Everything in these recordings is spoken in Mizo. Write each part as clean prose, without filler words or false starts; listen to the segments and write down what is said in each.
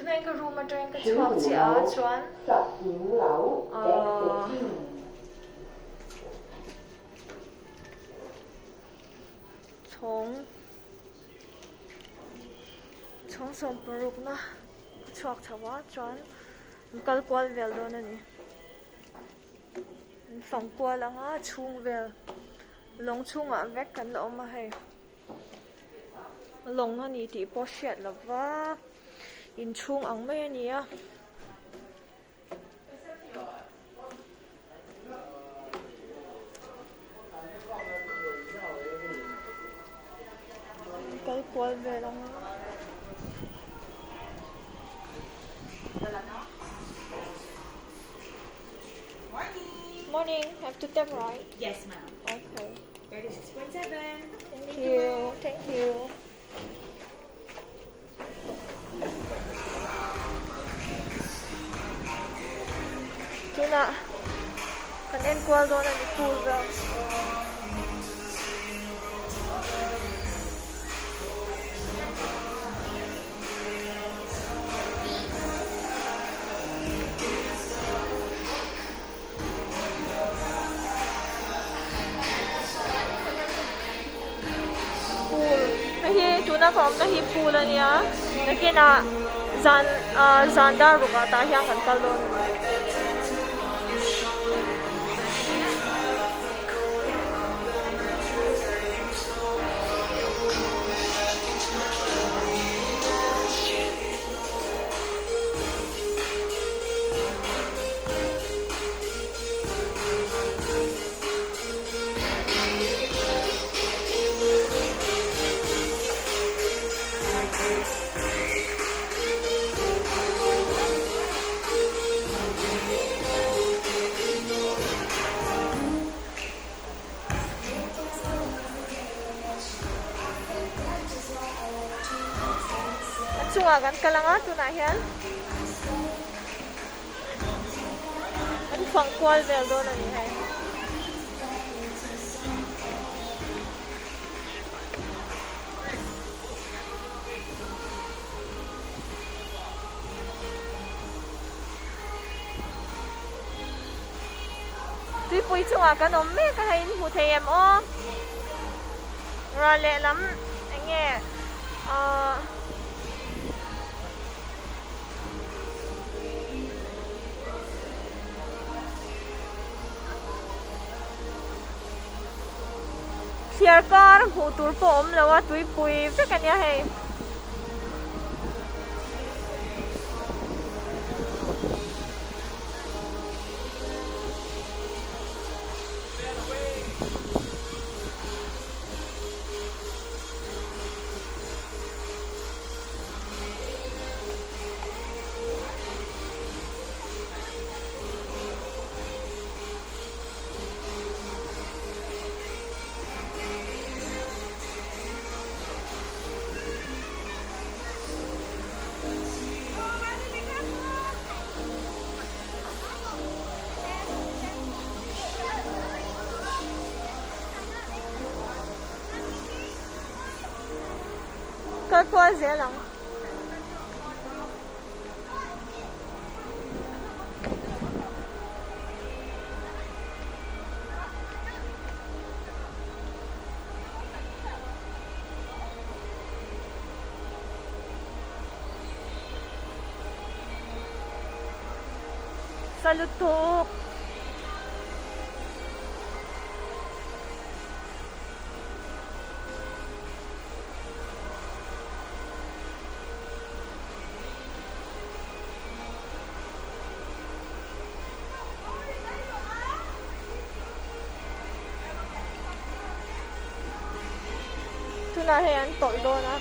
Tunah hian ka room atangin ka chhuak chiah a chuan ahh chhawng chhawng sawm parukna ka chhuak chho a chuan an kal kual vel dawn a ni an fang kual ang a chhung vel lawng chhungah vek kan la awm a hei. Lawng a ni tih pawh hriat lo va inchhung ang mai a ni a. Kal kual vel ang a. Morning, have to tap right? Yes, ma'am. Okay. 36.7. Thank you. Thank you. Tunah kan en kual dawn a ni pool vel. Pool hei hi tuna ka awmna hi pool a nia nakinah zan ah zan dar ruk ah tah hian kan kal dawn a ni. A chungah kan kal ang a tunah hian. An fang kual vel dawn a ni hei. Tuipui chungah kan awm mek a hei in hmu thei em aw? Ral lehlam eng nge ahh. Thliar kar hmuh tur pawh awm lo a tuipui vek a nia hei. Kal kual zel ang. Sa lutuk. Tunah hei an tawlh dawn a.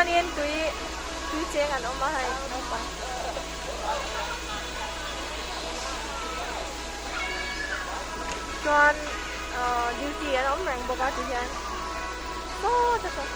Chuanin tui tui cheng an awm a hei naupang. Chuan ahh duty an awm reng bawk a ti hian sawta saw.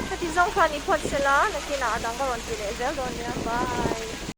Heti zawng khan i phawt sela nakinah a dang ka rawn ti leh zel dawn nia bye.